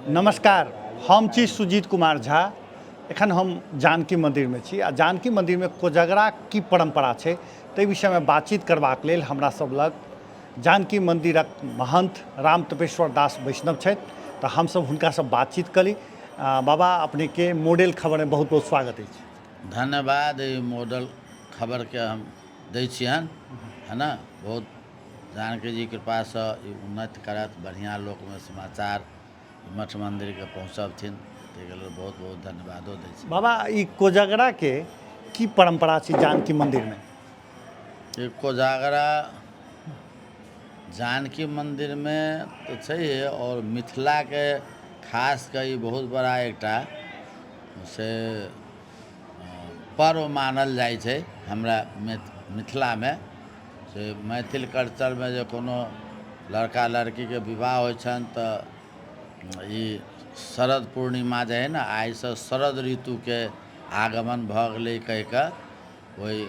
नमस्कार, हम छी सुजीत कुमार झा। एखन हम जानकी मन्दिरमे छी आ जानकी मन्दिरमे कोजगरा की परम्परा छै ताहि विषयमे बातचीत करबाक लेल हमरा सब लग जानकी मन्दिरक महन्थ राम तपेश्वर दास वैष्णव छथि, तऽ हमसब हुनकासँ बातचीत करी। बाबा, अपनेके मॉडल खबरमे बहुत बहुत स्वागत अछि। धन्यवाद। ई मॉडल खबरके हम दै छियनि है ने, बहुत जानकी जी कृपासँ ई उन्नति करत, बढ़िआँ लोकमे समाचार मठ मन्दिरके पहुँचबथिन, ताहिके लेल बहुत बहुत धन्यवादो दै छी। बाबा, ई कोजगराके की परम्परा छै जानकी मन्दिरमे? ई कोजागरा जानकी मन्दिरमे तऽ छैहे, आओर मिथिलाके खास कऽ ई बहुत बड़ा एकटा से पर्व मानल जाइ छै। हमरा मिथिलामे से मैथिल कल्चरमे जे कोनो लड़का लड़कीके विवाह होइ छनि तऽ ई शरद पूर्णिमा जे हइ ने, आइसँ शरद ऋतुके आगमन भऽ गेलै कहि कऽ ओहि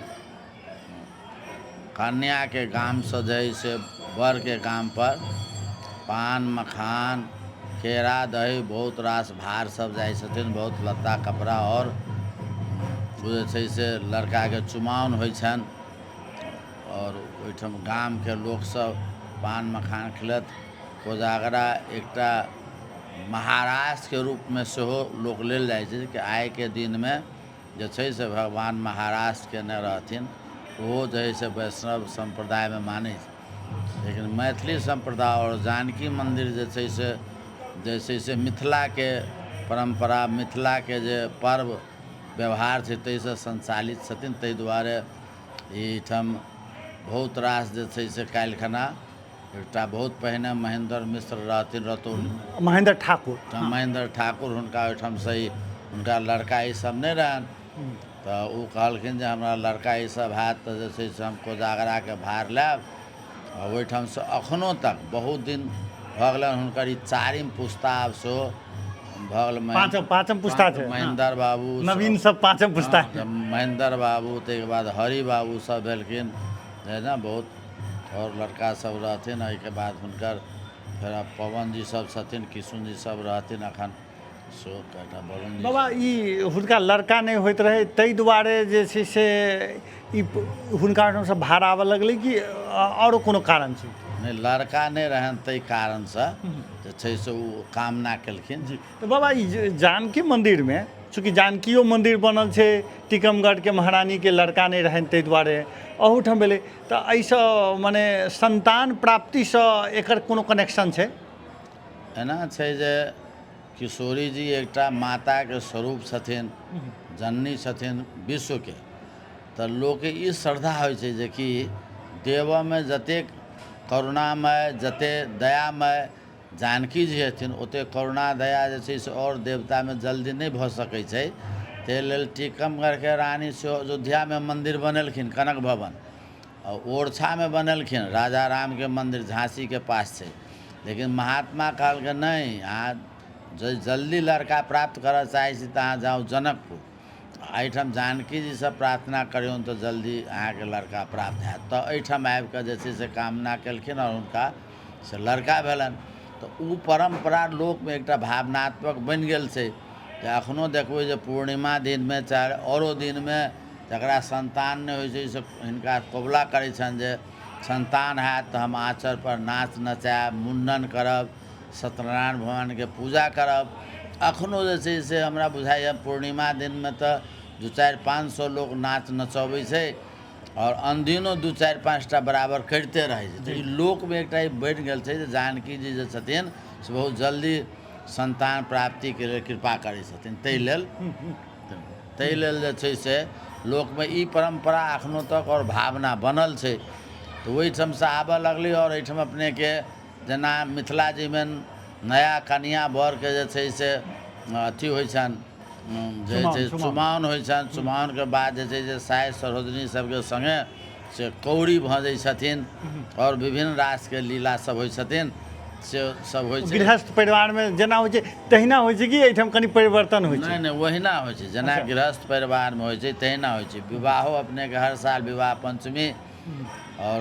कन्याके गामसँ जे हइ से वरके गामपर पान मखान केरा दही बहुत रास भार सब जाइ छथिन, बहुत लत्ता कपड़ा, आओर ओ जे छै से लड़काके चुमाओन होइ छनि आओर ओहिठाम गामके लोकसभ पान मखान खेलथि। कोजागरा एकटा महारासके रूपमे सेहो लोक लेल जाइ छै कि आइके दिनमे जे छै से भगवान महारास कयने रहथिन, ओहो जे हइ से वैष्णव सम्प्रदायमे मानै छै, लेकिन मैथिली सम्प्रदाय आओर जानकी मन्दिर जे छै से जे छै से मिथिलाके परम्परा, मिथिलाके जे पर्व व्यवहार छै ताहिसँ सञ्चालित छथिन। ताहि दुआरे एहिठाम बहुत रास जे छै से काल्हिखना एकटा बहुत पहिने महेन्द्र मिश्र रहथिन रतौली, महेन्द्र ठाकुर, महेन्द्र ठाकुर, हुनका ओहिठामसँ ई हुनका लड़का ई सब नहि रहनि, तऽ ओ कहलखिन जे हमरा लड़का ई सब हैत तऽ जे छै से हम कोजागराके भार लेब। आ ओहिठामसँ एखनो तक बहुत दिन भऽ गेलनि, हुनकर ई चारिम पुस्ता आब सेहो भऽ गेल। पाँचम पुस्ता छै महेन्द्र बाबू, नवीन सब पाँचम पुस्ता। महेन्द्र बाबू, ताहिके बाद हरि बाबू सब भेलखिन जे ने, बहुत आओर लड़का सब रहथिन। एहिके बाद हुनकर फेर आब पवन जी सब छथिन, किशुन जी सब रहथिन, एखन सेहो कएटा वरुण जी। बाबा, ई हुनका लड़का नहि होइत रहै ताहि दुआरे जे छै से ई हुनका ओहिठामसँ भाड़ा आबऽ लगलै कि आओरो कोनो कारण छै? नहि, लड़का नहि रहनि ताहि कारणसँ जे छै से ओ कामना केलखिन। जी, तऽ बाबा, ई जानकी मन्दिरमे चूँकि जानकियो मन्दिर बनल छै, टीकमगढ़के महारानीके लड़का नहि रहनि ताहि दुआरे अहूठाम भेलै, तऽ एहिसँ मने सन्तान प्राप्तिसँ एकर कोनो कनेक्शन छै? एना छै जे किशोरी जी एकटा माताके स्वरूप छथिन, जननी छथिन विश्वके, तऽ लोकके ई श्रद्धा होइ छै जे कि देवमे जतेक करुणामय, जतेक दयामय जानकी जी हेथिन, ओतेक करुणा दया जे छै से आओर देवतामे जल्दी नहि भऽ सकै छै। ताहि लेल टीकमगढ़के रानी सेहो अयोध्यामे मन्दिर बनेलखिन कनक भवन, आ ओरछामे बनेलखिन राजा रामके मन्दिर, झाँसीके पास छै। लेकिन महात्मा कहलकै नहि, अहाँ जे जल्दी लड़का प्राप्त करऽ चाहै छी तऽ अहाँ जाउ जनकपुर, एहिठाम जानकी जीसँ प्रार्थना करियौन तऽ जल्दी अहाँके लड़का प्राप्त हैत। तऽ एहिठाम आबिकऽ जे छै से कामना केलखिन आओर हुनका से लड़का भेलनि। तऽ ओ परम्परा लोकमे एकटा भावनात्मक बनि गेल छै जे एखनो देखबै जे पूर्णिमा दिनमे चाहे आओरो दिनमे जकरा सन्तान नहि होइ छै से हिनका कबुला करै छनि जे सन्तान हैत तऽ हम आँचरपर नाच नचायब, मुण्डन करब, सत्यनारायण भगवानके पूजा करब। एखनो जे छै से हमरा बुझाइए पूर्णिमा दिनमे तऽ दू चारि पाँच सए लोक नाच नचबै छै आओर अनदिनो दू चारि पाँचटा बराबर करिते रहै छै। तऽ ई लोकमे एकटा ई बनि गेल छै जे जानकी जी जे छथिन से बहुत जल्दी सन्तान प्राप्तिके लेल कृपा करै छथिन। ताहि लेल जे छै से लोकमे ई परम्परा एखनो तक आओर भावना बनल छै। तऽ ओहिठामसँ आबऽ लगलै। आओर एहिठाम अपनेके जेना मिथिला जीमे नया कनिआँ बरके जे छै से अथी होइ छनि जे छै चुमाओन होइ छनि, चुमाओनके बाद जे छै से साइ सरोजनी सबके सङ्गे से कौड़ी भँजै छथिन आओर विभिन्न रासके लीला सब होइ छथिन, से सब होइ छै। गृहस्थ परिवारमे जेना होइ छै तहिना होइ छै कि एहिठाम कनि परिवर्तन होइ छै? नहि नहि, ओहिना होइ छै जेना गृहस्थ परिवारमे होइ छै तहिना होइ छै। विवाहो अपनेके हर साल विवाह पञ्चमी, आओर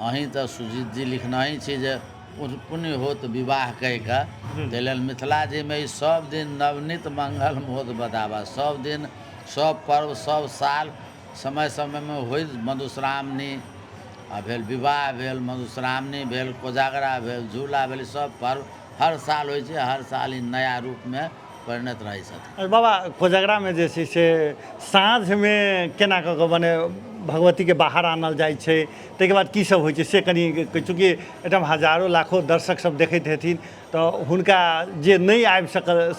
अहीँ तऽ सुजीत जी लिखनहि छी जे पुण्य होत विवाह कहि कऽ। ताहि लेल मिथिला जीमे ई सब दिन नवनीत मंगल मोद बदाबा, सब दिन सब पर्व सब साल समय समयमे होइत मधुश्रावणी आ भेल, विवाह भेल, मधुश्रावणी भेल, कोजागरा भेल, झूला भेल, सब पर्व हर साल होइ छै, हर साल ई नया रूपमे परिणत रहै छथिन। अरे बाबा, कोजगरामे जे छै से साँझमे केना कऽ कऽ मने भगवतीके बाहर आनल जाइ छै, ताहिके बाद की सब होइ छै से कनि, चूँकि एहिठाम हजारो लाखो दर्शक सब देखैत हेथिन, तऽ हुनका जे नहि आबि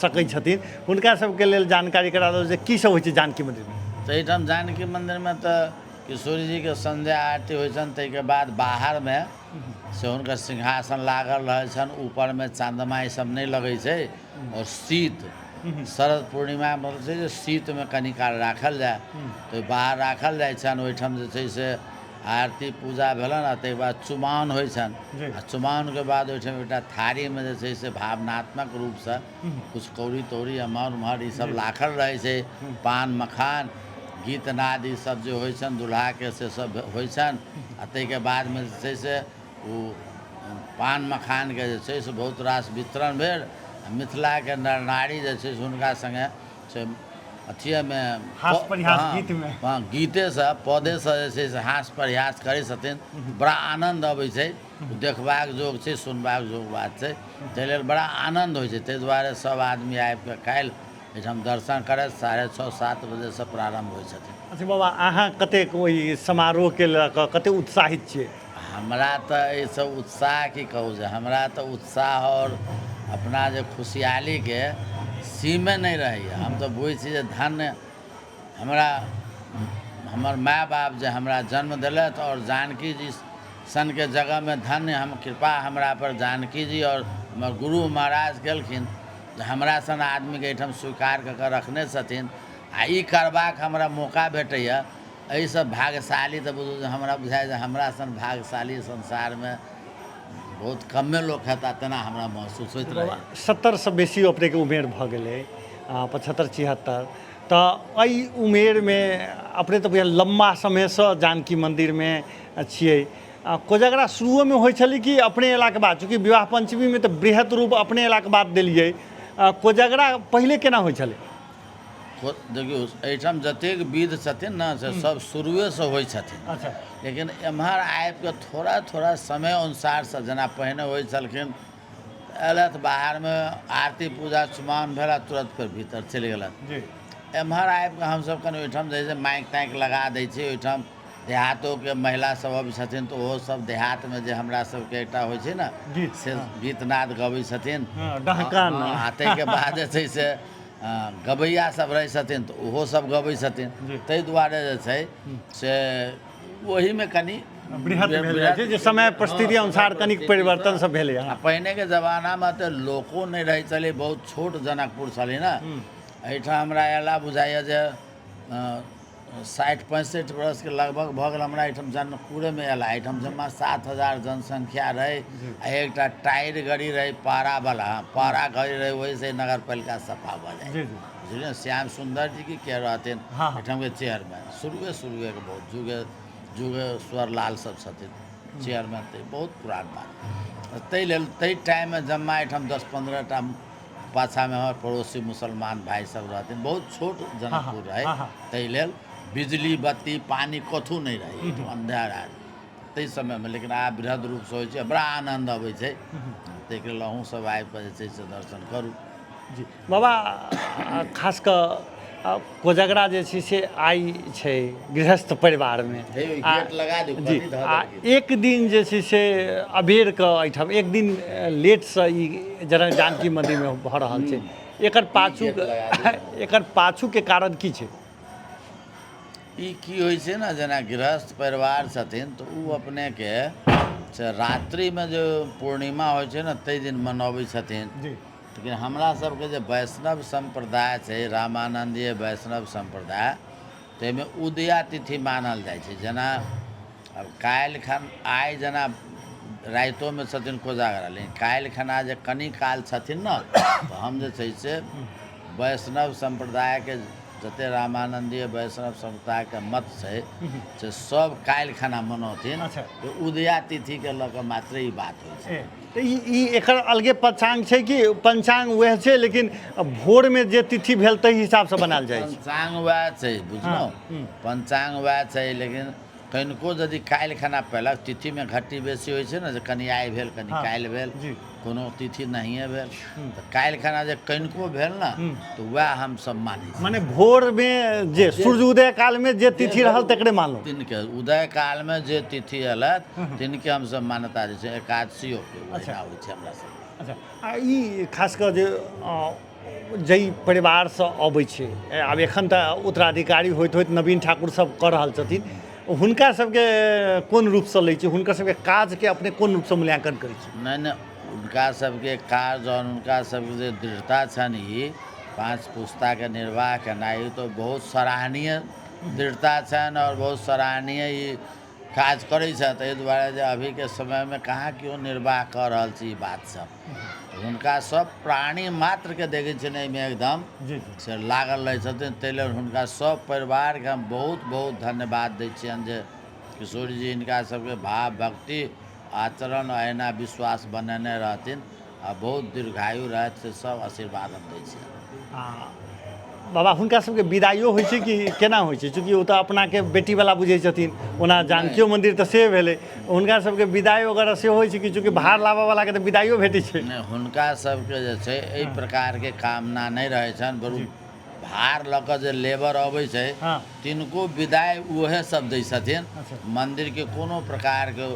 सकै छथिन हुनका सबके लेल जानकारी करा दू जे की सब होइ छै जानकी मन्दिरमे। तऽ एहिठाम जानकी मन्दिरमे तऽ किशोरीजीके संध्या आरती होइ छनि, ताहिके बाद बाहरमे से हुनकर सिंहासन लागल रहै छनि, ऊपरमे चन्द्रमा ई सब नहि लगै छै। आओर शीत शरद पूर्णिमा मतलब छै जे शीतमे कनि काल राखल जाय, तऽ बाहर राखल जाइ छनि। ओहिठाम जे छै से आरती पूजा भेलनि आ ताहिके बाद चुमाओन होइ छनि। आ चुमाओनके बाद ओहिठाम एकटा थारीमे जे छै से भावनात्मक रूपसँ किछु कौड़ी तौड़ी एम्हर ओम्हर ईसब राखल रहै छै, पान मखान गीत नाद ईसब जे होइ छनि दुल्हाके से सब होइ छनि। आ ताहिके बादमे जे छै से ओ पान मखानके जे छै से बहुत रास वितरण भेल। आ मिथिलाके नर नारी जे छै से हुनका सङ्गे से अथिएमे हास परिहास गीतमे, हँ, गीतेसँ पदेसँ जे छै से हास परिहास करै छथिन, बड़ा आनन्द अबै छै। देखबाक जोग छै, सुनबाक जोग बात छै, ताहि लेल बड़ा आनन्द होइ छै। ताहि दुआरे सब आदमी आबिकऽ काल्हि एहिठाम दर्शन करथि। 6:30 7 बजेसँ प्रारम्भ होइ छथिन। अच्छा बाबा, अहाँ कतेक ओहि समारोहके लऽ कऽ कतेक उत्साहित छियै? हमरा तऽ एहिसँ उत्साह की कहू जे हमरा तऽ उत्साह आओर अपना जे खुशहालीके सीमे नहि रहैए। हम तऽ बुझै छी जे धन्य हमरा हमर माय बाप जे हमरा जन्म देलथि, आओर जानकी जी सनके जगहमे धन्य हम कृपा हमरा पर जानकी जी आओर हमर गुरु महाराज केलखिन जे हमरा सन आदमीके एहिठाम स्वीकार कऽ कऽ रखने छथिन आ ई करबाक हमरा मौका भेटैए। एहिसँ भाग्यशाली तऽ बुझू जे हमरा बुझाइए जे हमरा सन भाग्यशाली संसारमे बहुत कमे लोक हेता, तेना हमरा महसूस होइत रहैए। 70सँ बेसी अपनेके उमेर भऽ गेलै, 75 76, तऽ एहि उमेरमे अपने तऽ बुझाइए लम्बा समयसँ जानकी मन्दिरमे छियै। कोजगरा शुरुओमे होइ छलै कि अपने अयलाके बाद? चूँकि विवाह पञ्चमीमे तऽ बृहत रूप अपने अयलाके बाद देलियै, कोजगरा पहिले केना होइ छलै? देखियौ, एहिठाम जतेक विध छथिन ने से सब शुरुएसँ होइ छथिन। लेकिन एम्हर आबिकऽ थोड़ा थोड़ा समय अनुसारसँ जेना पहिने होइ छलखिन, अयलथि बाहरमे आरती पूजा चुमाओन भेल आ तुरन्त फेर भीतर चलि गेलथि। एम्हर आबिकऽ हमसब कनि ओहिठाम जे है से माइक ताइक लगा दै छियै। ओहिठाम देहातोके महिला सब अबै छथिन तऽ ओहो सब देहातमे जे हमरा सबके एकटा होइ छै ने गीत से गीत नाद गबै छथिन। डहकन। आ ताहिके बाद जे छै से गबैया सब रहै छथिन तऽ ओहो सब गबै छथिन। ताहि दुआरे जे छै से ओहिमे कनि बृहत भेल जाइ छै जे समय परिस्थिति अनुसार कनिक परिवर्तन सब भेलै। आ पहिनेके जमानामे तऽ लोको नहि रहै छलै, बहुत छोट जनकपुर छलै ने। एहिठाम हमरा अयला बुझाइए जे 60 65 वर्षके लगभग भऽ गेल हमरा एहिठाम जनकपुरेमे अयला। एहिठाम जमा 7000 जनसंख्या रहै आ एकटा टायर गाड़ी रहै पारावला, पारा गाड़ी रहै, ओहिसँ नगर पालिका सफा भऽ जाइ। बुझलियै? श्याम सुन्दर जी के रहथिन एहिठामके चेयरमैन शुरुए शुरुएके, बहुत जुगे जुगेश्वर लाल सब छथिन चेयरमैन, तऽ बहुत पुरान बात। ताहि लेल ताहि टाइममे जम्मा एहिठाम 10 15 टा पाछामे हमर पड़ोसी मुसलमान भाइ सब रहथिन। बहुत छोट जनकपुर रहै, ताहि लेल बिजली बत्ती पानि कथू नहि रहै, अन्धार ताहि समयमे। लेकिन आब वृहद रूपसँ होइ छै, बड़ा आनन्द अबै छै। ताहिके लेल अहूँ सब आबिकऽ जे छै से दर्शन करू। जी बाबा, खास कऽ कोजगरा जे छै से आइ छै गृहस्थ परिवारमे गेट लगा दियौ जी, आ एक दिन जे छै से अबेर कऽ एहिठाम एक दिन लेटसँ ई जेना जानकी मन्दिरमे भऽ रहल छै, एकर पाछू एकर पाछूके कारण की छै? ई की होइ छै ने, जेना गृहस्थ परिवार छथिन तऽ ओ अपनेके से रात्रिमे जे पूर्णिमा होइ छै ने ताहि दिन मनबै छथिन। लेकिन हमरा सबके जे वैष्णव सम्प्रदाय छै, रामानन्दीय वैष्णव सम्प्रदाय, ताहिमे उदया तिथि मानल जाइ छै। जेना आब काल्हि खन आइ जेना रातिओमे छथिन कोजागरा, लेकिन काल्हि खना जे कनि काल छथिन ने तऽ हम जे छै से वैष्णव सम्प्रदायके जते रामानन्दीय वैष्णव संप्रदायके मत छै से सब काल्हि खाना मनौथिन। अच्छा। तऽ उदया तिथिके लऽ कऽ मात्रे ई बात होइ छै। तऽ ई एकर अलगे पंचांग छै कि पंचांग वएह छै, लेकिन भोरमे जे तिथि भेल ताहि हिसाबसँ बनायल जाइ छै? पंचांग वएह छै, बुझलहुँ, पंचांग वएह छै, लेकिन कनिको यदि काल्हि खाना पयलक, तिथिमे घट्टी बेसी होइ छै ने, जे कनि आइ भेल, कनि काल्हि भेल, कोनो तिथि नहिए भेल, तऽ काल्हि खाना जे कनिको भेल ने, तऽ वएह हमसब मानै छी। माने भोरमे जे सूर्य उदय कालमे जे तिथि रहल तकरे मानलहुँ। तिनके उदय कालमे जे तिथि एलथि तिनके हमसब मान्यता दै छियै। एकादशियोके ओहिना होइ छै हमरा सबके। अच्छा, आ ई खास कऽ जे जाहि परिवारसँ अबै छै, आब एखन तऽ उत्तराधिकारी होइत होइत नवीन ठाकुर सब कऽ रहल छथिन, हुनका सबके कोन रूपसँ लै छै, हुनकर सबके काजके अपने कोन रूपसँ मूल्यांकन करै छी? नहि नहि, हुनका सबके काज आओर हुनका सबके जे दृढ़ता छनि, ई 5 पुस्ताके निर्वाह केनाइ, ई तऽ बहुत सराहनीय दृढ़ता छनि आओर बहुत सराहनीय ई काज करै छथि। एहि दुआरे जे अभीके समयमे कहाँ केओ निर्वाह कऽ रहल छै ई बात सब, हुनका सब प्राणी मात्रके देखै छियनि एहिमे एकदम जी जी से लागल रहै छथिन। ताहि लेल हुनका सब परिवारके हम बहुत बहुत धन्यवाद दै छियनि जे किशोरीजी हिनका सबके भाव भक्ति आचरण अहिना विश्वास बनेने रहथिन आ बहुत दीर्घायु रहथि, से सब आशीर्वाद हम दै छियनि। आ बाबा, हुनका सबके विदाइयो होइ छै कि केना होइ छै? चूँकि ओ तऽ अपनाके बेटीवला बुझै छथिन, ओना जानकियो मन्दिर तऽ से भेलै, हुनका सबके विदाइ वगैरह सेहो होइ छै कि? चूँकि भार लाबऽवलाके तऽ विदाइयो भेटै छै। नहि, हुनका सबके जे छै एहि प्रकारके कामना नहि रहै छनि, बरु भार लऽ कऽ जे लेबर अबै छै तिनको विदाइ उएह सब दै छथिन। मन्दिरके कोनो प्रकारके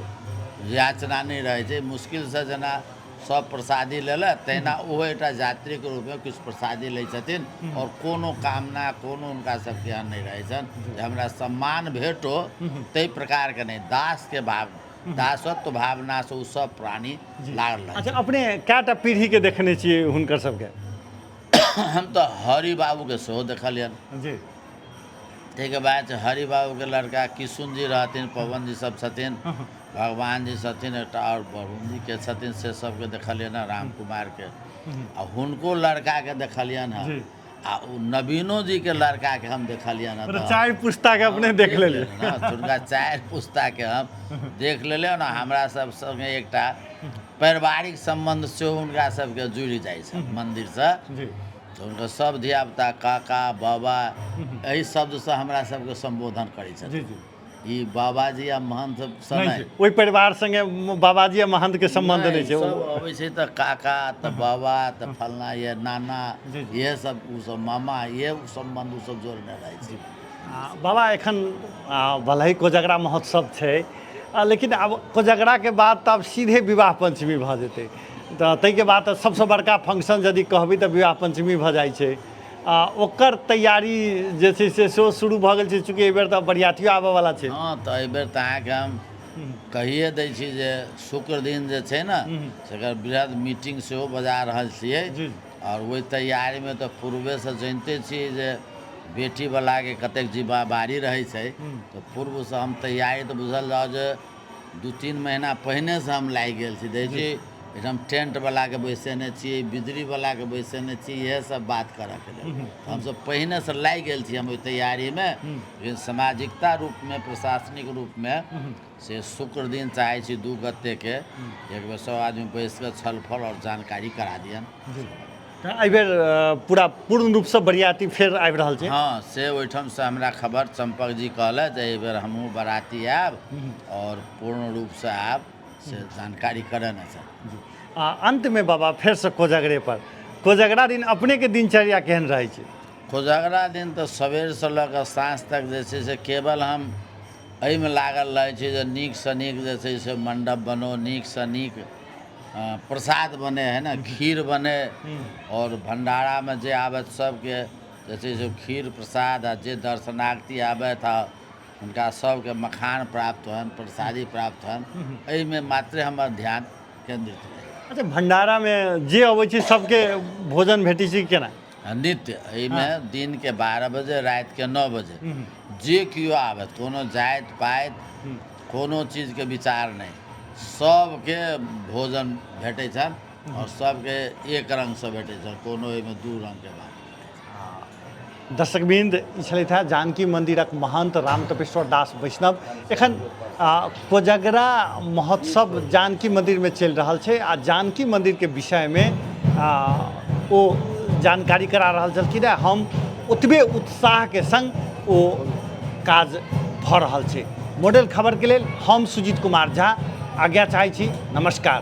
याचना नहि रहै छै। मुश्किलसँ जेना सब प्रसादी लेलक तहिना ओहो एकटा यात्रीके रूपमे किछु प्रसादी लै छथिन, आओर कोनो कामना कोनो हुनका सबके एहन नहि रहै छनि जे हमरा सम्मान भेटो, ताहि प्रकारके नहि। दासके भाव, दासत्व भावनासँ ओ सब प्राणी लागल रहै। अच्छा, अपने कएटा पीढ़ीके देखने छियै हुनकर सबके? हम तऽ हरि बाबूके सेहो देखलियनि। ताहिके बाद हरि बाबूके लड़का किशुन जी रहथिन, पवन जी सब छथिन, भगवान जी छथिन, एकटा आओर वरुण जीके छथिन, से सबके देखलियनि हँ, राम कुमारके, आ हुनको लड़काके देखलियनि हँ, आ ओ नवीनो जीके लड़काके हम देखलियनि हँ। 4 पुस्ताके अपने देख लेलियै? हुनका 4 पुस्ताके हम देख लेलियनि। हमरा सब सङ्गे एकटा पारिवारिक सम्बन्ध सेहो हुनका सबके जुड़ि जाइ छनि मन्दिरसँ। तऽ हुनकर सब धियापुता काका बाबा एहि शब्दसँ हमरा सबके सम्बोधन करै छथिन। ई बाबाजी आ महन्थ सँ नहि, ओहि परिवार सङ्गे बाबाजी आ महन्थके सम्बन्ध नहि छै। सब अबै छै तऽ काका तऽ बाबा तऽ फलना, ये नाना, इएह सब ओ सब मामा, इएह सम्बन्ध ओ सब जोड़ने रहै छै। बाबा, एखन भले ही कोजगरा महोत्सव छै, लेकिन आब कोजगराके बाद तऽ आब सीधे विवाह पञ्चमी भऽ जेतै, तऽ ताहिके बाद तऽ सबसँ बड़का फंक्शन यदि कहबै तऽ विवाह पञ्चमी भऽ जाइ छै। आ ओकर तैयारी जे छै से सेहो शुरू भऽ गेल छै, चूँकि एहिबेर तऽ बरियातियो आबऽवला छै। हँ, तऽ एहिबेर तऽ अहाँके हम कहिए दै छी जे शुक्र दिन जे छै ने सेकर वृहद मीटिंग सेहो बजा रहल छियै। आओर ओहि तैयारीमे तऽ पूर्वेसँ जनिते छियै जे बेटीवलाके कतेक जिम्मेवारी रहै छै, तऽ पूर्वसँ हम तैयारी तऽ बुझल जाउ जे 2-3 महीना पहिनेसँ हम लागि गेल छी। देखै छी एहिठाम टेंटवलाके बैसेने छी, बिजलीवलाके बैसेने छी, इएह सब बात करऽके लेल हमसब पहिनेसँ लागि गेल छी हम ओहि तैयारीमे। लेकिन सामाजिकता रूपमे, प्रशासनिक रूपमे से शुक्र दिन चाहै छी 2 गतेके एक बेर सब आदमी बैस कऽ छलफल आओर जानकारी करा दियनि। तऽ एहिबेर पूरा पूर्ण रूपसँ बरियाती फेर आबि रहल छै? हँ, से ओहिठामसँ हमरा खबर चम्पक जी कहलथि जे एहिबेर हमहूँ बराती आयब आओर पूर्ण रूपसँ आयब, से जानकारी करेने छथि। आ अन्तमे बाबा फेरसँ कोजगरे पर, कोजगरा दिन अपनेके दिनचर्या केहन रहै छै? कोजगरा दिन तऽ सबेरसँ लऽ कऽ साँझ तक जे छै से केवल हम एहिमे लागल रहै छी जे नीकसँ नीक जे छै से मण्डप बनो, नीकसँ नीक प्रसाद बने, है ने, खीर बने, आओर भण्डारामे जे आबथि सबके जे छै से खीर प्रसाद, आ जे दर्शनार्थी आबथि आ हुनका सबके मखान प्राप्त होइन, प्रसादी प्राप्त होइन, एहिमे मात्रे हमर ध्यान केन्द्रित रहै। अच्छा, भण्डारामे जे अबै छै सबके भोजन भेटै छै केना? नित्य एहिमे दिनके 12 बजे, रातिके 9 बजे जे केओ आबथि, कोनो जाति पाति कोनो चीजके विचार नहि, सबके भोजन भेटै छनि आओर सबके एक रङ्गसँ भेटै छनि, कोनो एहिमे 2 रङ्गके बात नहि। दर्शकवृन्द, ई छलथि हेँ जानकी मन्दिरक महन्त राम तपेश्वर दास वैष्णव। एखन कोजगरा महोत्सव जानकी मन्दिरमे चलि रहल छै आ जानकी मन्दिरके विषयमे ओ जानकारी करा रहल छलखिन हेँ। हम ओतबे उत्साहके सङ्ग ओ काज भऽ रहल छै। मॉडल खबरके लेल हम सुजीत कुमार झा आज्ञा चाहै छी। नमस्कार।